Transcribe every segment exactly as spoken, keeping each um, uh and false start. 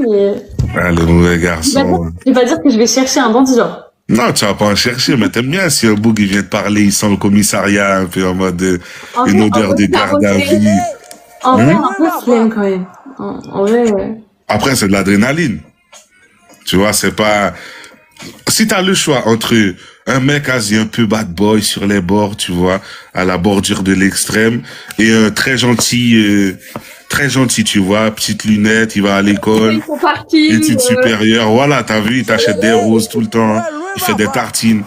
Mais Ah, le mauvais garçon. Il va dire que je vais chercher un bandit, genre. Non, tu vas pas en chercher, mais t'aimes bien si un boug il vient te parler, il sent le commissariat un peu en mode euh, une odeur de garde à vue. En vrai, un peu flemme quand même. En, en vrai, ouais. Après, c'est de l'adrénaline. Tu vois, c'est pas. Si t'as le choix entre un mec assis un peu bad boy sur les bords, tu vois, à la bordure de l'extrême, et un très gentil, euh, très gentil, tu vois, petite lunette, il va à l'école, Ils sont partis. Études euh, supérieures, voilà, t'as vu, il t'achète des roses tout le temps, il fait des tartines.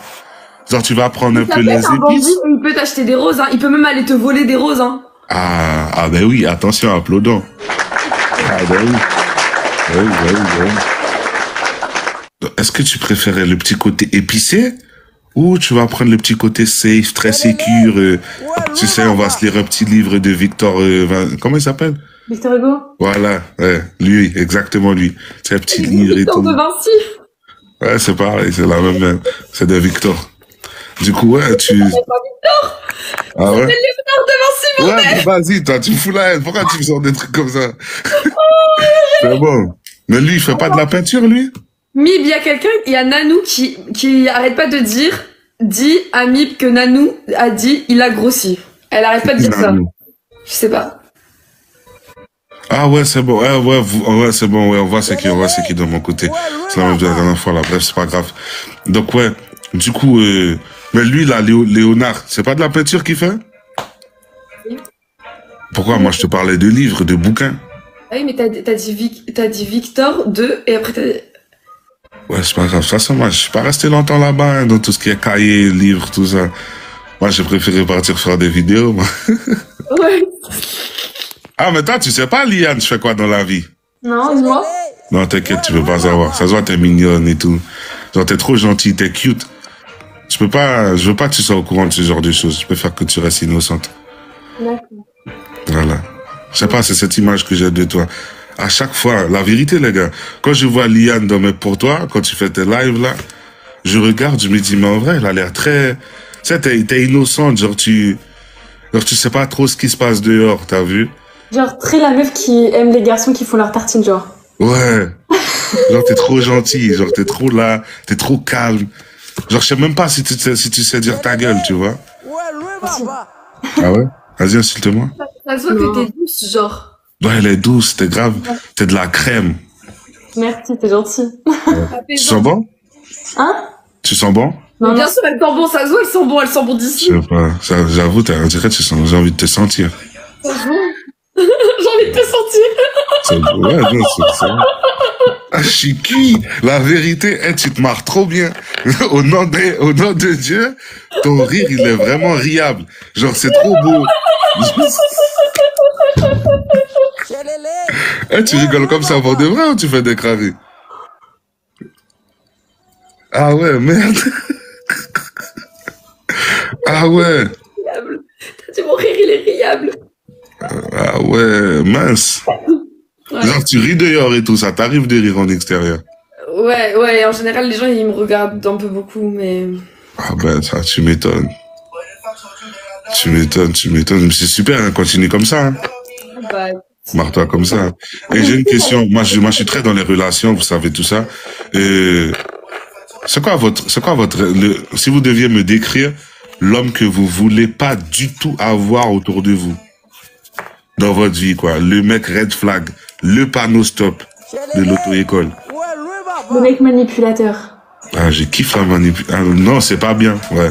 Genre, tu vas prendre un Ça peu peut les être un bandit, épices. il peut t'acheter des roses, hein. Il peut même aller te voler des roses, hein. Ah, ah ben oui, attention à Plodon. Ah ben oui. Ben oui, ben oui, ben oui. Est-ce que tu préférais le petit côté épicé ou tu vas prendre le petit côté safe, très sécure euh, Tu sais, on va se lire un petit livre de Victor. Euh, Vin- comment il s'appelle Victor Hugo? Voilà, ouais, lui, exactement lui. C'est un petit livre et Victor tout. De Vinci. Ouais, c'est pareil, c'est la même. euh, C'est de Victor. Du coup, ouais, tu. Ah ouais? C'est Léonard de Vinci, Ouais, bordel. Mais vas-y, toi, tu fous la haine. Pourquoi tu me sors des trucs comme ça? C'est bon. Mais lui, il fait pas de la peinture, lui? Mib, il y a quelqu'un, il y a Nanou qui, qui arrête pas de dire, dit à Mib que Nanou a dit, il a grossi. Elle arrête pas de dire ça. Nanou. Je sais pas. Ah ouais, c'est bon. Ouais, ouais, vous- ouais, c'est bon. Ouais, on voit ce qui, on voit ce qui est de mon côté. C'est la même chose la dernière fois, là. Bref, c'est pas grave. Donc, ouais, du coup, euh, mais lui, là, Léo- Léonard, c'est pas de la peinture qu'il fait? Pourquoi moi, je te parlais de livres, de bouquins? Ah oui, mais t'as t'as dit, Vic- t'as dit Victor deux et après t'as. Ouais, c'est pas grave. De toute façon, moi, je suis pas resté longtemps là-bas, hein, dans tout ce qui est cahier, livre, tout ça. Moi, j'ai préféré partir faire des vidéos, moi. Ouais. Ah, mais toi, tu sais pas, Liane, je fais quoi dans la vie? Non, dis-moi. Non, t'inquiète, tu peux pas savoir. Ça se voit, t'es mignonne et tout. Genre, t'es trop gentille, t'es cute. Tu peux pas, je veux pas que tu sois au courant de ce genre de choses. Je préfère que tu restes innocente. D'accord. Voilà. Je sais pas, c'est cette image que j'ai de toi. À chaque fois, la vérité, les gars, quand je vois Liane dans mes pour toi, quand tu fais tes lives là, je regarde, je me dis, mais en vrai, elle a l'air très. Tu sais, t'es t'es innocente, genre tu. Genre, tu sais pas trop ce qui se passe dehors, t'as vu? Genre, très la meuf qui aime les garçons qui font leur tartine, genre. Ouais. Genre, t'es trop gentil, genre, t'es trop là, t'es trop calme. Genre, je sais même pas si tu sais, si tu sais dire ta gueule, tu vois. Ah ouais? Vas-y, insulte-moi. Ça se voit que t'es douce, genre. Ouais, elle est douce, t'es grave, t'es de la crème. Merci, t'es gentil. Tu sens bon? Hein? Tu sens bon? Non, Bien non. Sûr, elles sont bon, ça se voit, elles sont bon, elles sont bon Je d'ici. sais pas. Ça, j'avoue, t'as- on dirait que tu sens. J'ai envie de te sentir. J'ai envie de te sentir. C'est- Ouais, non, c'est ça. Ah, je suis cuit. La vérité, hey, tu te marres trop bien. Au nom de, au nom de Dieu, ton rire, il est vraiment riable. Genre, c'est trop beau. Hey, tu rigoles comme ça pour de vrai ou tu fais des craries? Ah ouais, merde. Ah ouais. Riable. T'as dit mon rire, il est riable. Ah ouais, mince. Ouais. Genre, tu ris dehors et tout ça, t'arrives de rire en extérieur. Ouais, ouais, en général, les gens, ils me regardent un peu beaucoup, mais. Ah ben, ça, tu m'étonnes. Tu m'étonnes, tu m'étonnes. Mais c'est super, hein, continue comme ça. Hein. Bah, Marre-toi comme ça. Et j'ai une question. Moi je, moi, je suis très dans les relations, vous savez tout ça. Euh, c'est quoi votre, c'est quoi votre, le, si vous deviez me décrire l'homme que vous voulez pas du tout avoir autour de vous, dans votre vie, quoi. Le mec red flag, le panneau stop de l'auto-école. Le mec manipulateur. Ah, je kiffe la manipulation. Ah, non, c'est pas bien. Ouais.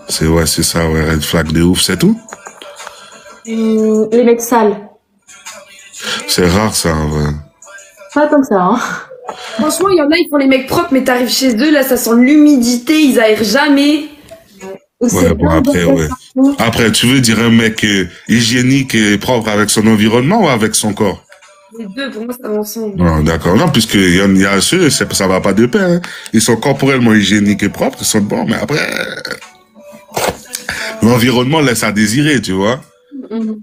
C'est ouais, c'est ça, ouais, red flag de ouf, c'est tout. Hum, les mecs sales. C'est rare ça, en vrai. Pas tant que ça, hein. Franchement, il y en a, ils font les mecs propres, mais t'arrives chez eux, là, ça sent l'humidité, ils aèrent jamais. Ou Ouais, c'est bon, un après, bon ouais. Après, tu veux dire un mec euh, hygiénique et propre avec son environnement ou avec son corps? Les deux, pour moi, ça va ensemble. Non, d'accord. Non, puisque il y, en- il y a ceux, c'est- ça va pas de pair. Hein. Ils sont corporellement hygiéniques et propres, ils sont bons, mais après, euh, l'environnement laisse à désirer, tu vois. Mhm.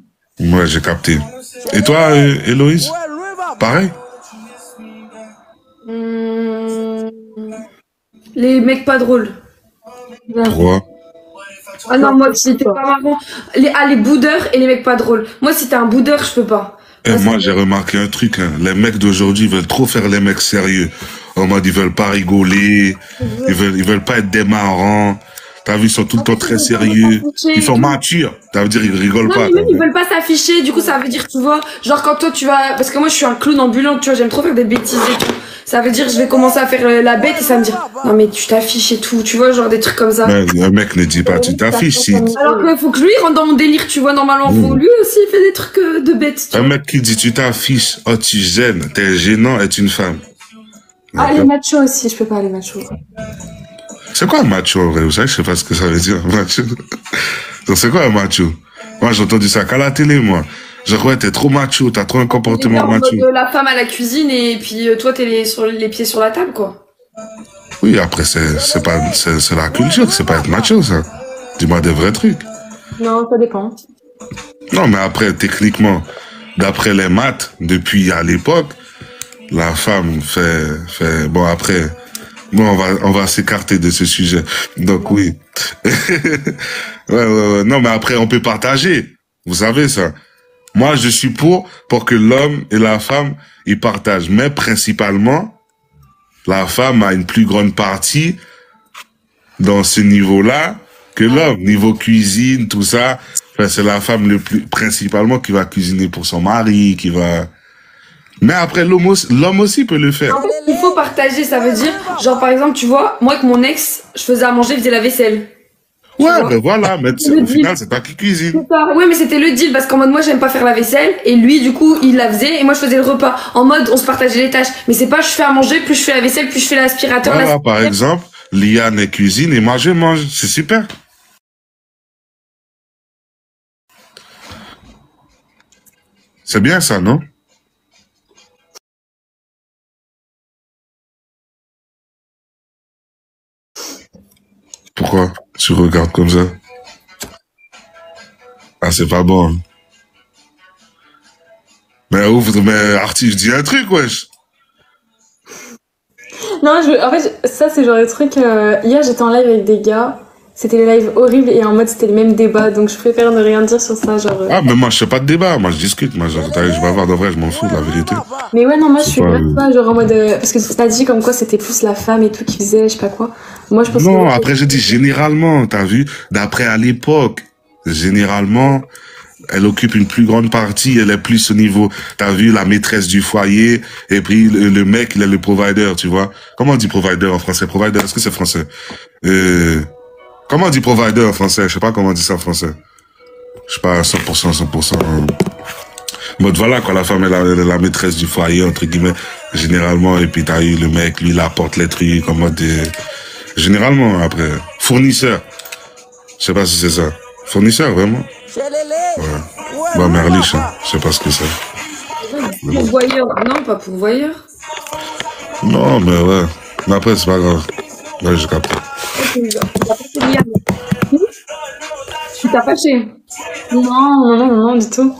Ouais, j'ai capté. Et toi, euh, Héloïse? Pareil? Hmm. Les mecs pas drôles. Pourquoi? Ah non, moi, si t'es pas marrant. Les, ah, les boudeurs et les mecs pas drôles. Moi, si t'es un boudeur, je peux pas. Et moi, j'ai remarqué un truc, hein. Les mecs d'aujourd'hui veulent trop faire les mecs sérieux. En mode, ils veulent pas rigoler, ils veulent, ils veulent pas être des marrants. T'as vu, ils sont tout le temps très sérieux. Ils sont matures. Ça veut dire, ils rigolent Non, pas. mais même ils veulent pas s'afficher, du coup ça veut dire, tu vois, genre quand toi tu vas, parce que moi je suis un clown ambulant, tu vois, j'aime trop faire des bêtises et tout. Ça veut dire, je vais commencer à faire euh, la bête et ça me dire, non mais tu t'affiches et tout, tu vois, genre des trucs comme ça. Mais un mec ne dit pas tu t'affiches si. Alors qu'il faut que lui il rentre dans mon délire, tu vois, normalement, faut lui aussi il fait des trucs euh, de bête. Tu vois. Un mec qui dit tu t'affiches, oh tu gênes, t'es gênant, est une femme. Ah, les machos aussi, je peux pas, les machos. C'est quoi macho en vrai? Vous savez, je sais pas ce que ça veut dire, macho. Donc, c'est quoi un macho? Moi, j'ai entendu ça qu'à la télé, moi. Je croyais que t'es trop macho, t'as trop un comportement En macho. mode, euh, la femme à la cuisine et puis euh, toi t'es les, sur, les pieds sur la table quoi. Oui, après, c'est c'est pas c'est c'est la culture, c'est pas être macho, ça. Dis-moi des vrais trucs. Non, ça dépend. Non, mais après, techniquement, d'après les maths, depuis à l'époque, la femme fait, fait, bon, après, bon, on va, on va s'écarter de ce sujet. Donc, oui. Ouais, ouais, ouais. Non, mais après, on peut partager. Vous savez ça. Moi, je suis pour, pour que l'homme et la femme, ils partagent. Mais principalement, la femme a une plus grande partie dans ce niveau-là que l'homme. Niveau cuisine, tout ça, enfin, c'est la femme le plus, principalement qui va cuisiner pour son mari, qui va... Mais après, l'homme aussi, l'homme aussi peut le faire. En fait, il faut partager, ça veut dire, genre par exemple, tu vois, moi avec mon ex, je faisais à manger, il faisait la vaisselle. Ouais, ben voilà, mais c'est- au final, c'est toi qui cuisine. C'est ça. Ouais, mais c'était le deal parce qu'en mode moi j'aime pas faire la vaisselle et lui du coup il la faisait et moi je faisais le repas. En mode on se partageait les tâches. Mais c'est pas je fais à manger, plus je fais la vaisselle, plus je fais l'aspirateur. Voilà, la- par exemple, Liane cuisine et moi je mange. C'est super. C'est bien ça, non? Pourquoi tu regardes comme ça? Ah, c'est pas bon, hein. Mais ouvre, mais Artif, dis un truc, wesh. Non, je veux- en fait, ça, c'est genre le truc. Euh, hier, j'étais en live avec des gars. C'était le live horrible et en mode, c'était le même débat. Donc, je préfère ne rien dire sur ça. Genre. Euh. Ah, mais moi, je fais pas de débat. Moi, je discute. Moi, je, je vais voir de vrai, je m'en fous, la vérité. Mais ouais, non, moi, je C'est suis pas, même euh, pas. Genre, en mode. Euh, parce que t'as dit comme quoi c'était plus la femme et tout qui faisait, je sais pas quoi. Moi, je pense Non, que. Après, je dis généralement, t'as vu, d'après à l'époque, généralement, elle occupe une plus grande partie, elle est plus au niveau, t'as vu, la maîtresse du foyer, et puis le, le mec, il est le provider, tu vois. Comment on dit provider en français? Provider, est-ce que c'est français? Euh, comment on dit provider en français? Je sais pas comment on dit ça en français. Je sais pas à cent pour cent, cent pour cent. Hein. Mode voilà quoi, la femme est la, la maîtresse du foyer, entre guillemets, généralement, et puis t'as eu le mec, lui, il apporte les trucs, en mode, euh, généralement, après, fournisseur. Je sais pas si c'est ça. Fournisseur, vraiment? Ouais. Bon, Merlich, hein. Je sais pas ce que c'est. Pourvoyeur. Non, pas pourvoyeur. Non, mais ouais. Mais après, c'est pas grave. Ouais, j'ai capté. Tu t'as fâché. Non, non, non, non, du tout.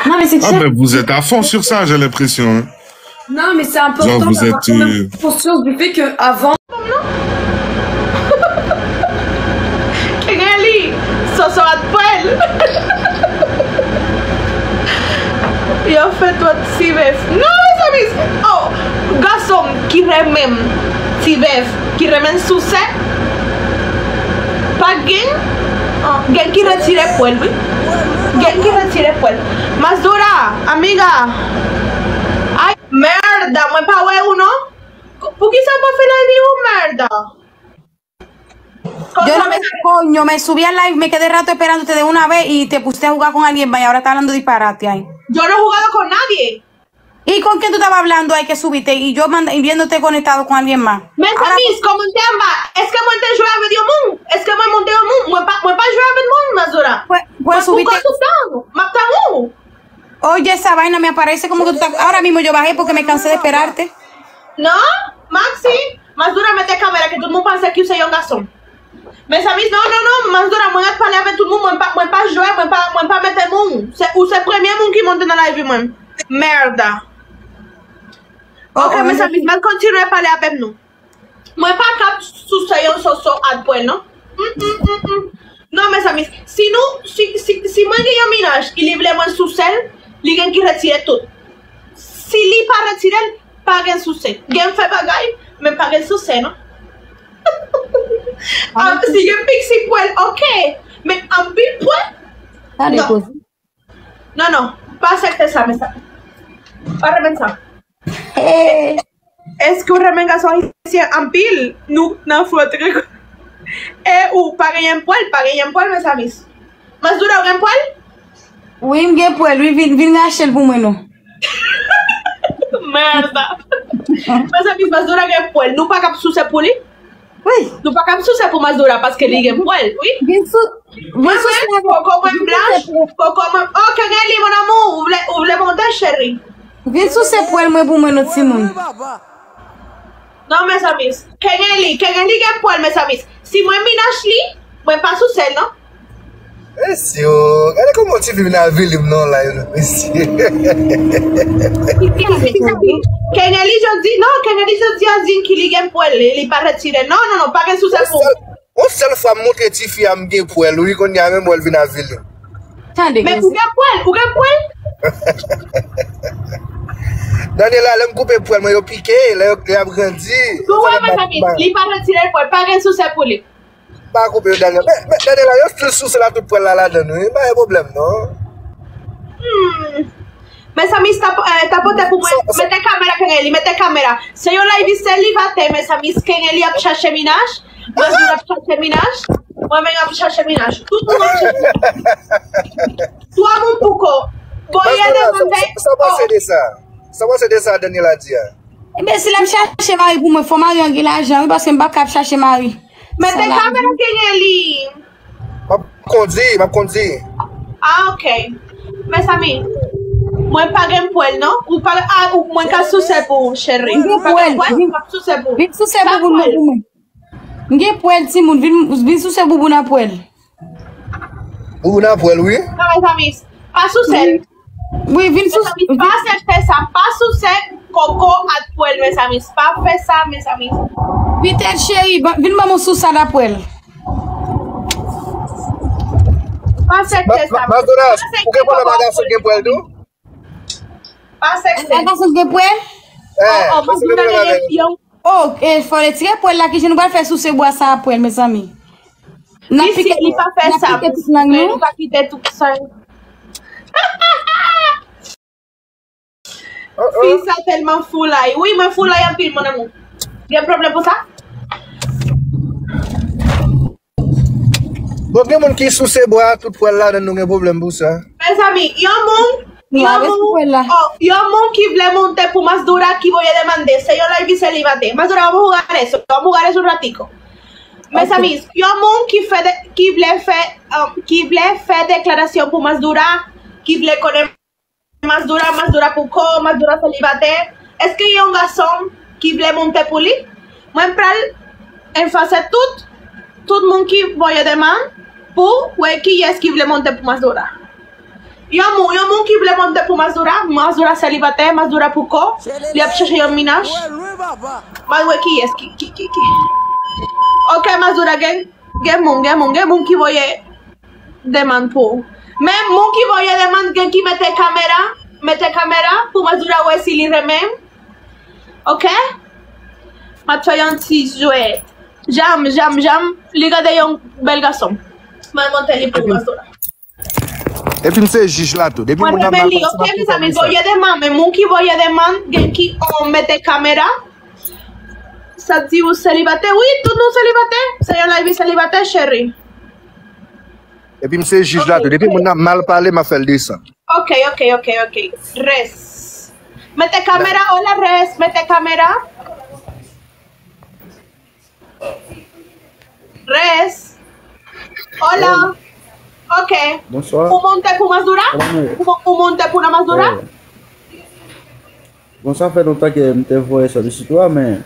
Non, mais c'est Ah, chill. Mais vous êtes à fond sur ça, j'ai l'impression. Hein. Non, mais c'est important Genre, vous d'avoir êtes, quand même euh, conscience du fait que avant. Keneli, Soso at pwèl. Yo fè twòp ti bèf. Non, mezanmi. Oh, gason ki renmen ti bèf, ki renmen souse. Pa gen, oh, gen ki retire pwèl, wi. Gen ki retire pwèl. Mazora, amiga. Ay, merda, mwen pa wè ou non. Poukisa w pa fè live ou, merda? Yo no me, coño, me subí al live, me quedé rato esperándote de una vez y te pusiste a jugar con alguien más y ahora estás hablando disparate ahí. Yo no he jugado con nadie. ¿Y con quién tú estabas hablando ahí que subiste y yo manda- y viéndote conectado con alguien más? Mes amis, kòmantè anba. Èske mwen te jwe avèk yon moun? Èske mwen monte yon moun? Mwen pa, mwen pa jwe avèk moun, Mazora. Pues, pues Mwen subiste. Pou kontan, m ap tann ou. Oye, esa vaina me aparece como que tú estás. Ahora mismo yo bajé porque me cansé de esperarte. Non, Maxi, Mazora mete kamera ke tout moun panse ke se yon gason. Mes amis, non, non, non, Mazora, mwen ret pale avèk tout moun, mwen pa, mwen pa jwe, mwen pa, mwen pa mete moun. Se, ou se premye moun ki monte nan live mwen. Merda. Ok, mes amis, mwen kontinye pale avèk nou. Mwen pa kap souse yon soso at pwen, non. Mm, mm, mm, mm. Non, mes amis, si nou, si, si, si mwen gen yon minaj ki li vle mwen souse l, Li gen ki retire tout. Si li pa retire l, pa gen souse. Gen fè bagay, men pa gen souse, non. Ah, si gen pik si pwèl, ok. Men anpil pwèl, non. Non, non. Pa aksepte sa, mezanmi. Pa renmen sa. Èske w renmen gason ayisyen anpil? Nou nan fòtre. E ou pa genyen pwèl, pa genyen pwèl, mezanmi. Masdura, ou gen pwèl? Wi, m gen pwèl, wi, vin, vin rache l pou mwen, non. Mèda. Mezanmi, Masdura gen pwèl. Nou pa kab souse pou li? Wi. Nou pa kab souse pou Masdura paske li gen pwèl, wi. Vin sou, vin souse avè m. Koko mwen blanch, koko mwen, oh, Kengeli, mon amour, ou vle, ou vle monte, cheri? Vin souse pwèl mwen pou mwen, non, timoun. Non, mezanmi. Kengeli, Kengeli gen pwèl, mezanmi. Si mwen minaj li, mwen pa souse l, non. Mesye, oh, gade kòman ti fi vin avili m nan live la, mesye. Kengeli jodi, non, Kengeli jodi a di ki li gen pwèl, li pa retire. Non, non, non, pa gen souse pou. Yon sèl fwa m montre ti fi a m gen pwèl, wi, kounye a menm wè l vin avili m. Tande, men ou gen pwèl, ou gen pwèl. Daniela, lè m koupe pwèl mwen, yo pike, lè yo, lè y ap grandi. Nou wè, mezanmi, li pa retire pwèl, pa gen souse pou li. Pa koupe yo, Daniela. Men, men, Daniela, yo still souse la tout pwèl la ladann, wi. Pa gen pwoblèm, non. Hmm. Mezanmi, tap-, eh, tapote pou mwen. Mete kamera, Kengeli, mete kamera. Se yon live selibatè, mezanmi, Kengeli ap chache minaj. Masdura ap chache minaj. Mwen menm ap chache minaj. Tout moun ap chache minaj. Twa moun pou kò. Voye demann. Sa w panse de sa? Sa w panse de sa Daniela di a? Enben, si l ap chache mari pou mwen, fò mari an gen lajan, wi, paske m p ap ka ap chache mari. Mete kamera, Kengeli. M ap kondi, m ap kondi. Ah, ok. Mezanmi, mwen pa gen pwèl, non? Ou pa, ah, ou, mwen ka souse pou ou, cheri. M gen pwèl. Mwen pa souse pou ou. Vin souse pou ou, pou mwen. M gen pwèl, timoun. Vin, vin souse bouboun nan pwèl. Bouboun nan pwèl, wi. Non, mezanmi, pa souse l. Wi, vin souse. Mezanmi, pa aksepte sa. Pa souse koko ak pwèl, mezanmi. Pa fè sa, mezanmi. Pitit cheri, vin ban m yon souse ak pwèl. Pa aksepte sa. Mazonas, ou gen pwoblèm ak gason gen pwèl tou? Pa aksepte. Ak gason gen pwèl? Eh, oh, oh, mwen gen pwoblèm avè l. Oh, e fò retire pwèl la, kijan nou pral fè souse bwa sa a pwèl, mezanmi? N ap pike, li pa fè sa, n ap pike tout lang nou. Nou pa kite tout sa. Fi sa tèlman foulay. Wi, mwen foulay anpil, mon amour. Gen pwoblèm pou sa? Bon, gen moun ki souse bwa, tout pwèl ladann, nou gen pwoblèm pou sa. Mezanmi, yon moun, yon moun, oh, yon moun ki vle monte pou Masdura ki voye demande, se yon live selibatè. Masdura, vamos a jugar eso, vamos a jugar eso un ratico. Mezanmi, yon moun ki fè de, ki vle fè, um, ki vle fè deklarasyon pou Masdura, ki vle konnen Masdura, Masdura pou kò, Masdura selibatè. Èske yon gason ki vle monte pou li? Mwen pral efase tout, tout moun ki voye demann pou wè kiyès ki vle monte pou Masdura. Yon moun, yon moun ki vle monte pou Masdura, Masdura selibatè, Masdura pou kò, li ap chache yon minaj. M al wè kiyès ki, ki, ki, ki. Ok, Masdura gen, gen moun, gen moun, gen moun ki voye demann pou ou. Men moun ki voye demann gen ki mete kamera, mete kamera pou Masdura wè si li renmen. Ok? M ap fè yon ti jwèt. Janm, janm, janm, li gade yon bèl gason. M al monte li pou Masdura. Epi m se jij la tou. Depi moun nan mal pase, ok, mezanmi, voye demann, men moun ki voye demann gen ki, oh, mete kamera. Sa di ou selibatè? Wi, tout nou selibatè. Se yon live selibatè, cheri. Epi m se jij la tou. Depi moun nan mal pale, m ap fè l desann. Ok, ok, ok, ok. Rès. Mete kamera, hola, rès. Mete kamera. Rès. Hola. Ok. Bonswa. Ou monte pou Masdura? Ou, ou monte pou nan Masdura? Bon, sa fè lontan ke m te voye sa de sitwa, men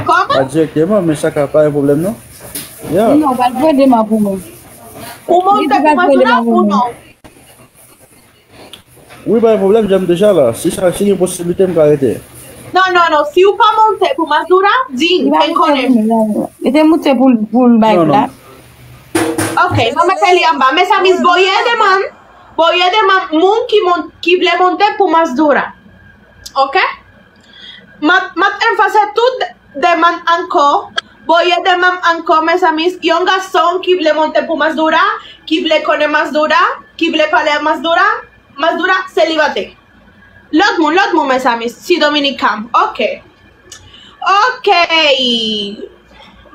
pa direkteman, men sa ka pa yon pwoblèm, non. Ya. Non, pa voye demann pou mwen. Ou monte pou Masdura ou non? Wi, pa yon pwoblèm, jan m deja la. Si sa, si gen posiblite, m ka rete. Non, non, non. Si ou pa monte pou Masdura, di m, fè m konnen. Li te monte pou, pou l bay plat. Ok, mwen mete li anba. Mezanmi, voye demann. Voye demann moun ki, mont, ki vle monte pou Masdura. Ok? M ap, m ap anfase tout demann ankò. Voye demann ankò, mezanmi. Yon gason ki vle monte pou Masdura, ki vle konnen Masdura, ki vle pale a Masdura, Masdura selibatè. Lòt moun, lòt moun, mezanmi, si Dominican. Ok. Ok.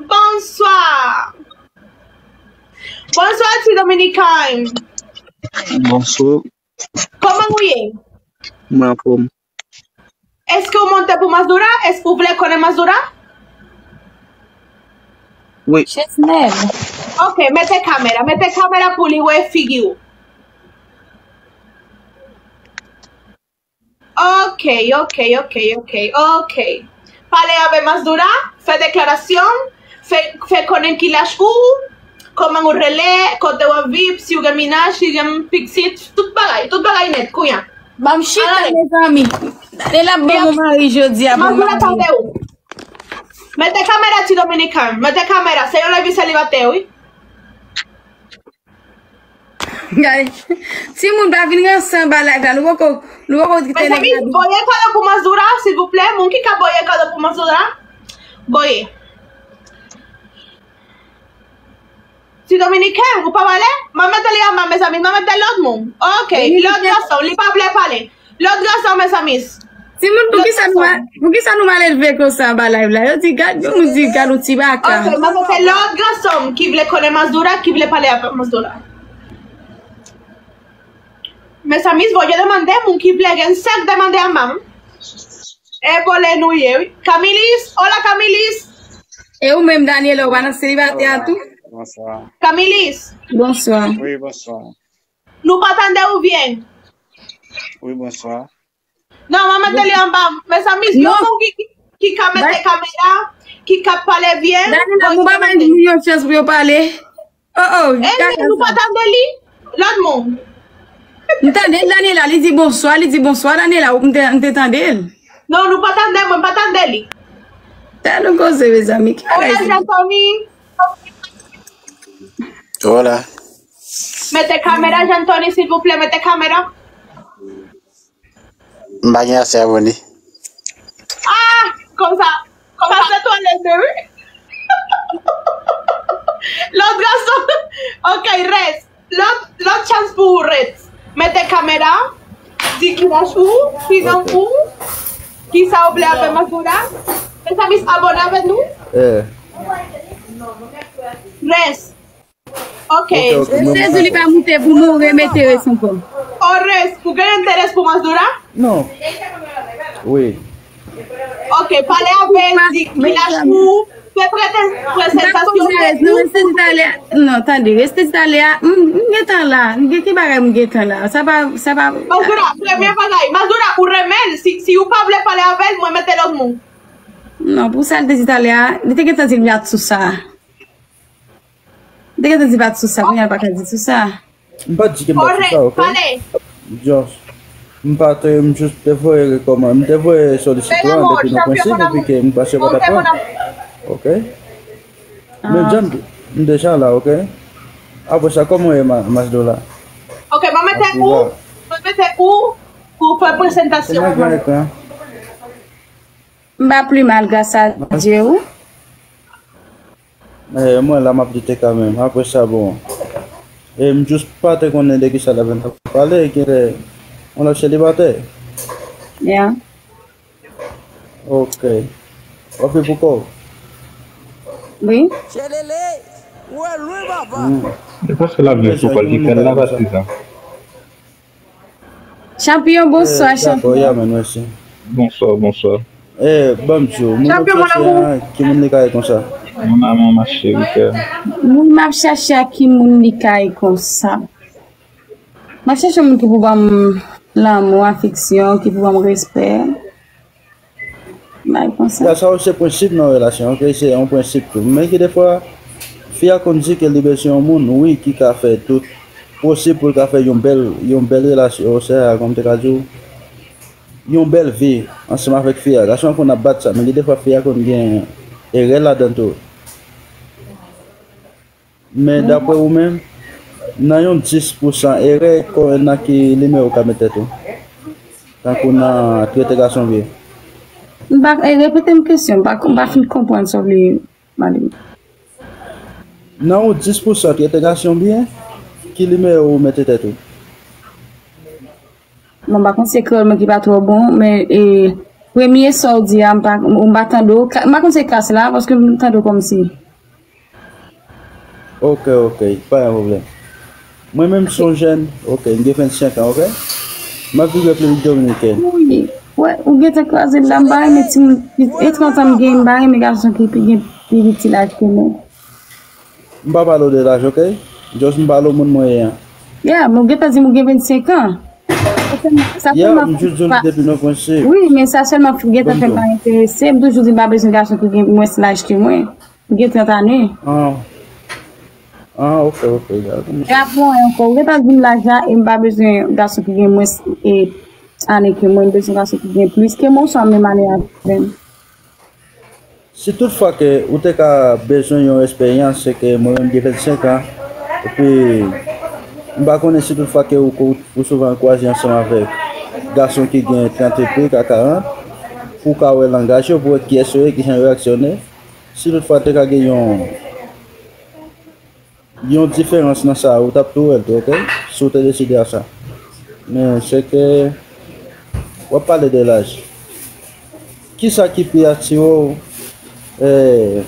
Bonswa. Bonswa, ti Dominican. Bonswa. Kòman ou ye? Mwen anfòm. Èske w monte pou Masdura? Èske w vle konnen Masdura? Wi. Chesnel. Ok, mete kamera. Mete kamera pou li wè figi w. Ok, ok, ok, ok, ok. Pale avè Masdura, fè deklarasyon, fè, fè konnen ki laj ou, kòman ou rele, kote w ap viv, si w gen minaj, si w gen pitit, tout bagay, tout bagay nèt, kounye a. Ban m chita, mezanmi. Daniela ap ban mwen mari jodi a pou m mariye. Masdura tande w. Mete kamera ti Dominican, mete kamera, se yon lavi selibatè, wi. Gade, timoun pa vin ranse anba live la. Nou poko, nou poko kite nèg la. Mezanmi, voye kado pou Masdura, silvouplè. Moun ki ka voye kado pou Masdura, voye. Ti Dominiken, ou pa pale? M ap mete li anba, mezanmi. M ap mete lòt moun. Ok, lòt gason, li pa vle pale. Lòt gason, mezanmi. Timoun, poukisa nou mal, poukisa nou mal elve konsa anba live la? Yo di, gad, yon moun di, gad yon ti baka. Ok, m ap mete lòt gason ki vle konnen Masdura, ki vle pale avèk Masdura. Mezanmi, voye demande moun ki vle gen sèk demande anba m. E vòlè nou ye, wi. Kamilis, hola Kamilis. E ou menm, Daniela, ou pa nan selibatè a tou? Bonswa. Kamilis. Bonswa. Wi, bonswa. Nou pa tande ou byen. Wi, bonswa. Non, m ap mete li anba. Mezanmi, yon moun ki, ki, ki ka mete kamera, ki ka pale byen. Daniela, ou pa bay moun yon chans pou yo pale. Oh, oh, eh, nou pa tande li? Lòt moun. M tande l, Daniela, li di bonswa, li di bonswa, Daniela, m te, m te tande l. Non, nou pa tande, mwen pa tande li. Tande yon koze, mezanmi. Ki bagay se? Hola, Jean Tony. Hola. Mete kamera, Jean Tony, silvouplè, mete kamera. M pa gen ase abòne. Ah, konsa, konsa se twalèt de wi. Lòt gason. Ok, Rès. Lòt, lòt chans pou ou, Rès. Mete kamera. Di ki laj ou, ki non ou, ki sa ou vle avè Masdura. Mezanmi, abòne avè nou. Eh. Rès. Ok. Ok, ok, mwen sezi li pa moute pou mwen remete res ankò. Ores, ou gen enterès pou Masdura? Non. Wi. Ok, pale avè l, di ki laj ou, fè prete prezentasyon. Non, reste ti talè. Non, tande, reste ti talè a. M, m gentan la. M gen ki bagay m gentan la. Sa pa, sa pa. Masdura, premye bagay. Masdura, ou renmen l. Si, si ou pa vle pale avè l, mwen mete lòt moun. Non, pou sa l te di talè a, li te gentan di l pa t sou sa. Li te gentan di pa t sou sa, kounye a l pa ka di sou sa. M pa t di ke m pa t sou sa, ok? Josh, m pa te, m jis te voye kòman, m te voye solisite an depi nan prensip, epi ke m panse yo pa t ap pran. Ok? Men John, m deja la, ok? Apre sa, kòman w ye, Ma-, Masdura? Ok, mwen mete ou, mwen mete ou pou fè prezentasyon. Se malgre ekran. M pa pli mal, gras a Dye, wi. Eh, mwen la, m ap lite kanmenm. Apre sa, bon. E m jis pa te konnen de kisa l ap pale, gen yon lòt selibatè. Yeah. Ok. W ap viv pou kò w? Wi. Chelele, ou wè lwen, papa. Hmm. E paske l ap viv pou kò l ki fè l la, patizan. Chanpyon, bonswa, eh, chanpyon. Dakò, ya, men, mèsi. Bonswa, bonswa. Eh, ban m di w, moun w ap chache a, ki moun li ka ye konsa? Mon amour, ma chérie, kè. Moun m ap chache a, ki moun li ka ye konsa? M ap chache moun ki pou ban m lanmou, afeksyon, ki pou ban m respè. Bagay konsa. Ya, sa yo se prensip nan relasyon, ok? Se yon prensip tou. Men gen defwa, fi a konn di ke li bezwen yon moun, wi, ki ka fè tout posib pou l ka fè yon bèl, yon bèl relasyon, oswa, kòm te ka di w, yon bèl vi ansanm avèk fi a. Gason an konn ap bat sa, men gen defwa fi a konn gen erè ladan tou. Men dapre ou menm, Nan yon dis pou san erè, konbyen nan ki nimewo w ka met tèt ou? Tankou nan trete gason byen. M pa, e, repete m kesyon, m pa, m pa fin konprann sa w vle mande m. Nan yon dis pou san trete gason byen, ki nimewo ou mete tèt ou? Bon, m pa konn se kreyòl mwen ki pa twò bon, men, e, premye sa w di a, m pa, m pa tande w. Ka-, m pa konn se kas la, paske m tande w kòmsi. Ok, ok, pa gen pwoblèm. Mwen menm, m se yon jèn, ok, m gen vennsenk an, ok? M ap viv Repiblik Dominikèn. Wi, wè, ou gentan kraze m la, m pa renmen timoun, e trant an m gen, m pa renmen gason ki pi gen, pi piti laj ke mwen. M pa pale w de laj, ok? Just m pale w moun mwen ye an. Yeah, men ou gentan di m ou gen vennsenk an. Sa tèlman, sa Yeah, tèlman m jis di w li depi nan prensip. Wi, men sa sèlman gentan fè m pa enterese. M toujou di m pa bezwen gason ki gen mwens laj ke mwen. M gen trant ane. Ah. Ah, ok, ok, dakò. E apre ankò, ou gentan di m laj la, e m pa bezwen gason ki gen mwens, e, ane ke mwen, m bezwen gason ki gen plis ke mwen, oswa menm ane avè m. Si tout fwa ke ou te ka bezwen yon esperyans, se ke mwen menm gen vennsenk an, epi m pa konnen si tout fwa ke ou, ou, ou souvan kwaze ansanm avèk gason ki gen trant epi ka karant, pou w ka wè langaj yo, pou w wè kiyès yo ye, kijan yo aksyone. Si tout fwa te ka gen yon, yon diferans nan sa, ou t ap tou wè l tou, ok? Si w te deside a sa. Men se ke w ap pale de laj. Kisa ki pi atire w, eh,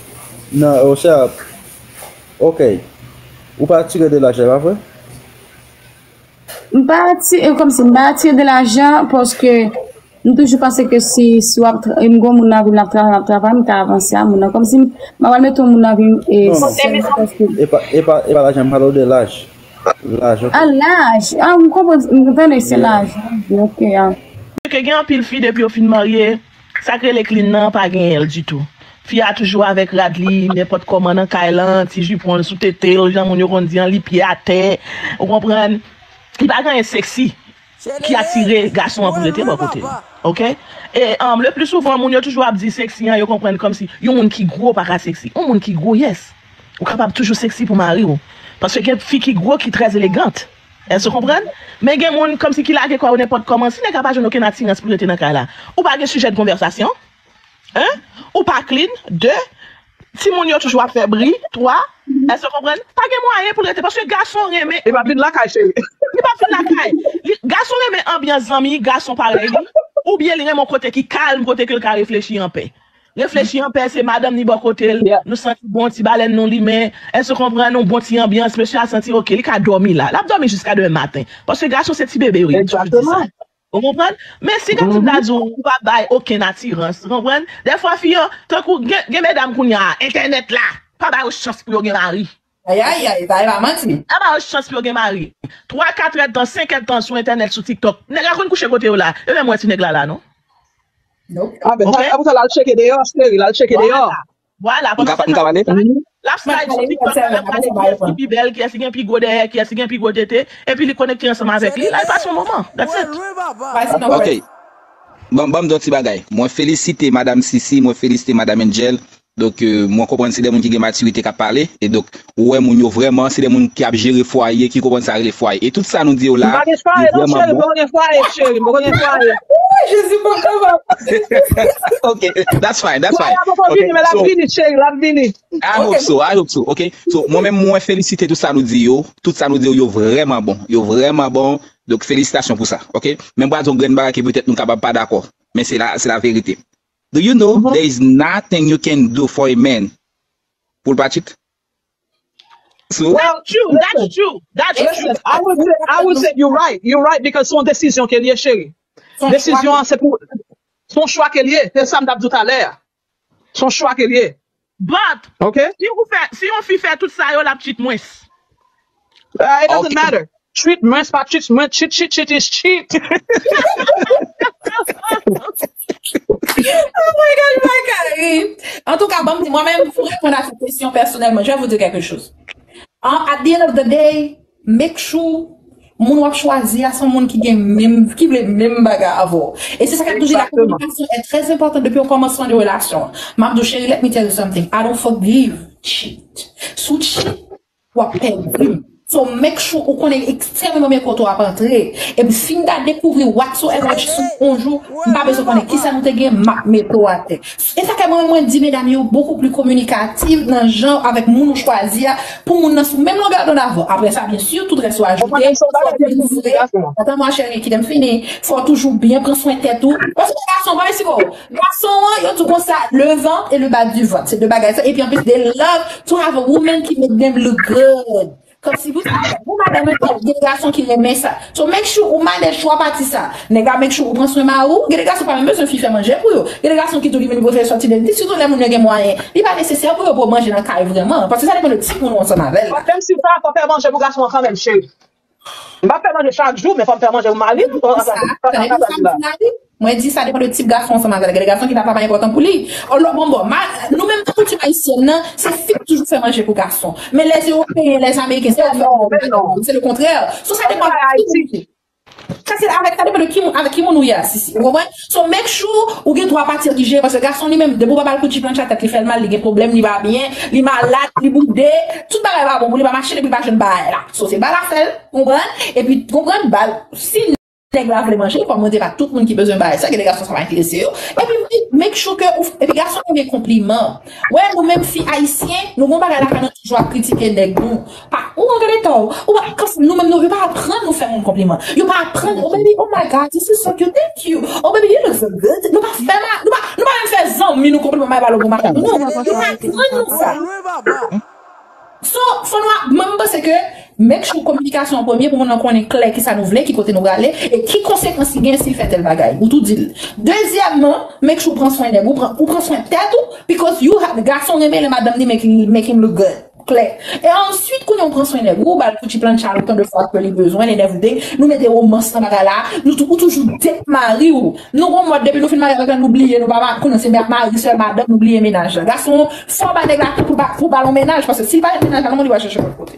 nan, osea, ok, ou pa atire de laj, e pa vre? M pa atire, kòmsi m pa atire de lajan, paske m toujou panse ke si, si w ap tra-, m gon moun nan vi m, l ap travay, l ap travay, m ka avanse a moun nan. Kòmsi m, m ap al mete yon moun nan vi m, e, Non, non. sèlman paske E pa, e pa, e pa lajan, m pale w de laj. Laj, ok. Ah, laj. Ah, m konprann, m tande se laj. Ok, ah. Ke gen anpil fi depi yo fin marye, sa k rele clean nan pa genyen l ditou. Fi a toujou avèk rad li, nenpòt kòman nan kay lan, ti jipon l sou tete l, jan moun yo konn di an, li pye atè, ou konprann? Li pa gen anyen seksi ki atire gason an pou rete bò kote l. Ok? E, um, le pli souvan, moun yo toujou ap di seksi an, yo konprann kòmsi yon moun ki gwo pa ka seksi. Yon moun ki gwo, yes. Ou kapab toujou seksi pou mari w. Paske gen fi ki gwo ki trè elegant. Èske w konprann? Men gen moun kòmsi ki lage kò yo nenpòt kòman. Si nèg la pa jwenn okenn atirans pou rete nan kay la, ou pa gen sijè de konvèsasyon. En? Ou pa clean. De, timoun yo toujou ap fè bri. Twa, èske w konprann? Pa gen mwayen pou l rete. Paske gason renmen. Li p ap vin lakay, cheri. Li p ap vin lakay. Li, gason renmen anbyans zanmi, gason parèy li. Oubyen li renmen yon kote ki kalm, kote ke l ka reflechi anpè. Reflechi anpè, se madanm ni bò kote l, Yeah. nou santi bon ti balèn nou limen, èske w konprann, yon bon ti anbyans, mesye a santi ok, li ka dòmi la. L ap dòmi jiska demen maten. Paske gason se ti bebe yo ye, m toujou di sa. Egzakteman. Ou konprann? Men si gason ta di w, ou pa bay okenn atirans, ou konprann? Dèfwa fi yo, tankou gen, gen medam kounye a, entènèt la, pa ba yo chans pou yo gen mari. Ayayay, sa e pa manti. Pa ba yo chans pou yo gen mari. Twa, kat èdtan, senk èdtan sou entènèt, sou TikTok. Nèg la konn kouche kote yo la. Yo menm wè ti nèg la la, non? Nope. Ah, ben, Ok? sa, apre sa, l al tcheke deyò, cheri, l al tcheke deyò. Vwala. Vwala, M ka, pandan m ka pale? l ap slide sou TikTok, l ap gade kiyès ki pi bèl, kiyès ki gen pi gwo dèyè, kiyès ki gen pi gwo tete, epi li konekte ansanm avèk li, la, l pase yon moman. That's it. Ok. Ban, ban m di yon ti bagay. Mwen felisite Madam Sisi, mwen felisite Madam Angel. Donk, euh, mwen konprann se de moun ki gen matirite k ap pale. E donk, ou wè moun yo vrèman, se de moun ki ap jere fwaye, ki konprann sa rele fwaye. E tout sa nou di yo la, M pa gen fwaye, non, cheri, m poko gen fwaye, cheri, m poko gen fwaye. Ooh, Jezi, poko gen fwaye. Ok, that's fine, that's fine. Fwaye a poko vini, men l ap vini, cheri, l ap vini. I hope so, I hope so, ok? So, mwen menm, mwen felisite tout sa nou di yo, tout sa nou di yo, yo vrèman bon, yo vrèman bon. Donk, felisitasyon pou sa, ok? Men m pral di yon grenn bagay ke petèt nou kapab pa dakò, men se la, se la verite. Do you know there is nothing you can do for a man pou l pa cheat? So, Well, That's true. That's listen, true. That's true. Listen, I would say, I would say you're right. You're right because se yon desizyon ke l ye, cheri. Desizyon an, se pou, se yon chwa ke l ye. Se sa m t ap di w talè a. Se yon chwa ke l ye. But, Ok? si ou fè, si yon fi fè tout sa yo, l ap cheat mwens. Uh, it doesn't Ok. matter. Cheat, mwen, se pa cheat, mwen, cheat, cheat, cheat is cheat. Oh my God, my God. Antouka, ban m di, mwen menm, pou reponn a sa kesyon pèsonèlman, je vais vous dire quelque chose. An, at the end of the day, make sure moun w ap chwazi a se yon moun ki gen menm, ki vle menm bagay avè w. E se sa k ap toujou di la Exactement. communication est très importante depuis au commencement de relation. M ap di w, cheri, let me tell you something. I don't forgive cheat. Si w cheat, w ap pèdi m. So make sure ou konnen ekstrèmman byen kote w ap antre. Epi si m ta dekouvri whatsoever sou yon jou, m pa bezwen konnen kisa nou te gen, m ap mete w atè. E sa ke mwen, mwen di medam yo, beaucoup plus communicative nan jan avèk moun ou chwazi a, pou moun nan sou menm longè donn avè w. Apre sa, byen si, tout rès ou ajoute. Fò w byen vre. Atann, ma chérie, kite m fini. Fò w toujou byen pran swen tèt ou. Paske gason, pa mesi ko. Gason an, yo di w konsa, le ventre et le bas du ventre. Se de bagay sa. Epi anplis, they love to have a woman ki make them look good. Kòmsi pou sa, bon madanm, gen de gason ki renmen sa. So make sure ou manage twa pati sa. Nèg la make sure ou pran swen mari w. Gen de gason pa menm bezwen fi fè manje pou yo. Gen de gason ki tou li vin prefere sòti de li, sitou lè moun yo gen mwayen. Li pa nesesè pou yo pou manje nan kay vrèman. Paske sa depann de timoun ou ansanm avè l la. Menm si sa, fò fè manje pou gason an kanmenm, cheri. M p ap fè manje chak jou, men fò m fè manje pou mari m. Sa, tande nou, sa pou mari. Mwen di sa depann de tip gason ansanm avè l. Gen de gason ki papa pa enpòtan pou li. Yon lòt bon bò, ma, nou menm nan koutim ayisyèn nan, se fi k toujou fè manje pou gason. Men lè Ewopeyen, lè Ameriken, se yo k fè manje pou gason. Se le kontrè. So sa depann de tip. Sa se avèk, sa depann de ki moun, avèk ki moun ou ye a, sisi. Ou konprann? So make sure ou gen twa pati ki jere, paske gason li menm, depi ou pa ba l kout chip nan tchatèt, li fè l mal, li gen pwoblèm, li pa byen, li malad, li boude, tout bagay pa bon pou li, pa mache, epi li pa jwenn bagay la. So se ba l a fè l, konprann? Epi konprann, ba l, si nèg la vle manje, kòm mwen di pa tout moun ki bezwen bagay sa, gen de gason sa pa enterese yo. Epi make sure ke ou, epi gason renmen konpliman. Wè, nou menm fi ayisyen, nou gon bagay lakay nou toujou ap kritike nèg nou. Pa, ou an gade to, ou pa, kòm nou menm nou, yo pa aprann nou fè moun konpliman. Yo pa aprann, "Oh baby, oh my God, this is so cute, thank you. Oh baby, you look so good." Nou pa fè ma, nou pa, nou pa menm fè zanmi nou konpliman, may balo pou madanm nou. Yo pa aprann nou sa. So, fò nou, mwen, mwen panse ke make sure kominikasyon an premye pou moun nan konnen klè kisa nou vle, ki kote nou prale, e ki konsekans ki gen si l fè tèl bagay. Ou tou di l. Dezyèmman, make sure ou pran swen nèg ou, pran, ou pran swen tèt ou, because you have, gason renmen lè madanm li make, make him look good. Klè. E answit, kounye a ou pran swen nèg ou, ou ba l kout chip lan tchalou tan de fwa ke li bezwen, and everything. Nou mete romans nan bagay la, nou tou, ou toujou date mari w. Nou gon mòd depi nou fin marye avèk la, nou bliye, nou pa ma-, konnen se mè-, mari, sè, madanm, nou bliye mennaj la. Gason, fò w ba nèg la tou pou ba, pou ba l yon mennaj, paske si l pa jwenn mennaj la, nan mond li pral chèche lòt kote.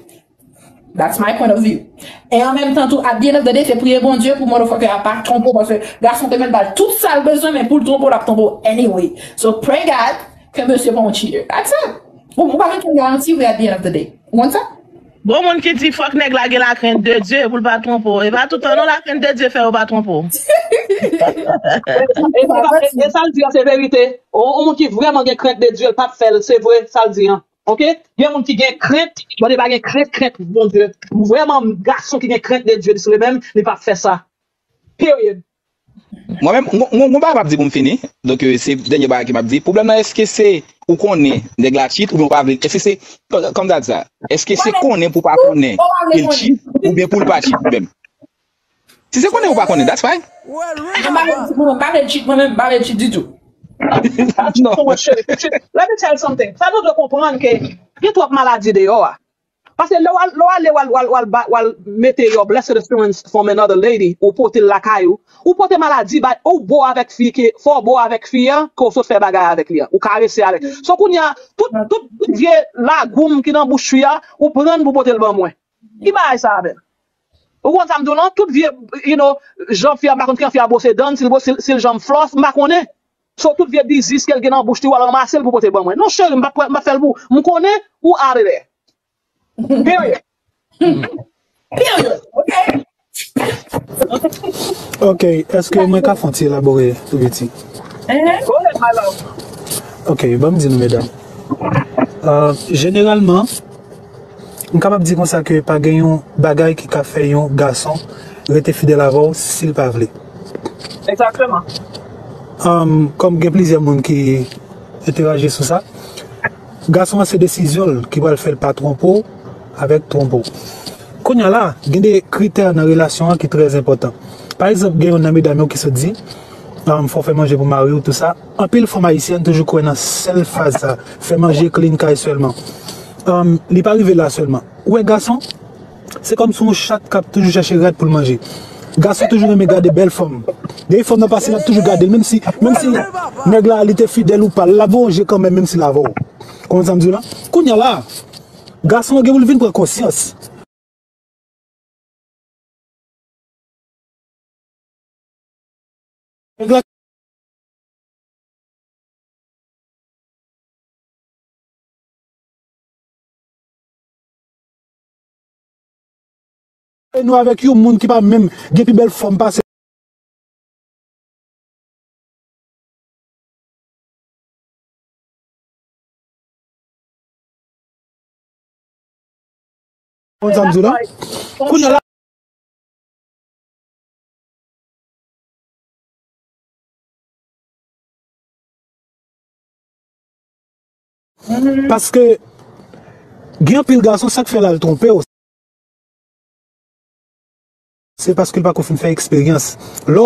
That's my point of view. E an menm tan tou, at the end of the day, se priye Bondye pou motherfucker a pa twonpe w, paske gason te mèt ba l tout sa l bezwen, men pou l twonpe w, l ap twonpe w anyway. So pray God ke mesye pa yon cheater. That's it. Ou, ou pa gen okenn garanti vre at the end of the day. Ou konn sa? Gon moun ki di fòk nèg la gen lakrent de Dye pou l pa twonpe w. E pa tout tan non lakrent de Dye fè yo pa twonpe w. E, e, e, e sa l di a se verite. Yon, yon moun ki vrèman gen krent de Dye, l p ap fè l. Se vre, sa l di an. Oke? Gen moun ki gen krent, bon, li pa gen krent, krent Bondye. Vrèman, gason ki gen krent de Dye, li sou li menm, li p ap fè sa. Period. Mwen menm, mwen, mwen, mwen pa kapab di pou m fini. Donk, euh, se dènye bagay ke m ap di. Pwoblèm nan, èske se ou konnen nèg la cheat oubyen ou pa vle? Èske se, kòm sa di sa, èske se konnen pou pa konnen ke l cheat oubyen pou l pa cheat li menm? Si se konnen ou pa konnen, that's fine. Mwen pa vle cheat, mwen menm, mwen pa vle cheat ditou. Non. Let me tell you something. Sa nou dwe konprann ke gen twòp maladi deyò a. Paske lè w al, lè w ale, w al, w al, w al, ba- w al mete your blessed assurance from another lady, ou pote l lakay ou, ou pote maladi, ba- ou bo avèk fi ke, fò w bo avèk fi a, ke w sot fè bagay avèk li a, ou karese avèk. So kounye a, tout, tout, tout vye lagoum ki nan bouch fi a, ou pran l pou pote l ban mwen. Ki bagay sa avè l? Ou konn sa m di w lan? Tout vye, you know, jan fi a, m pa konn ki jan fi a bwose dan l, si l bwose, si l, si l janm floss, m pa konnen. So tout vye dizis ke l gen nan bouch li, w al ranmase l pou pote ban mwen. Non, cheri, m p ap, m p ap fè l pou ou. M konnen ou out of there. Period. Period. Ok. Ok, èske mwen ka fè yon ti elabore tou piti? Go ahead, my love. Ok, ban m di nou, medam. Euh, jeneralman, m kapab di konsa ke pa gen yon bagay ki ka fè yon gason rete fidèl avè w si l pa vle. Exactement. Um, kòm gen plizyè moun ki enteraji sou sa, gason an se desizyon l ki pral fè l pa twonpe w avèk twonpe w. Kounye a la, gen de kritè nan relasyon an ki trè enpòtan. Pa egzanp, gen youn nan medam yo ki sot di, um, fò w fè manje pou mari w, tou sa. Anpil fanm ayisyèn toujou kwè nan sèl fraz sa, fè manje, clean kay sèlman. Um, li pa rive la sèlman. Ou wè gason, se kòmsi yon chat k ap toujou chèche rad pou l manje. Gason toujou renmen gade bèl fanm. Depi fanm nan pase, l ap toujou gade l, menm si, menm si nèg la, li te fidèl ou pa, l ap voye je kanmenm, menm si l avè w. Konprann sa m di w la? Kounye a la, gason an gen pou l vin pran konsyans. Nèg la E nou avèk yon moun ki pa menm gen pi bèl fòm pase. Konn sa m di w la? Kounye a la. Paske gen anpil gason, sa k fè l al twonpe w, se paske l pako fin fè eksperyans. Lè w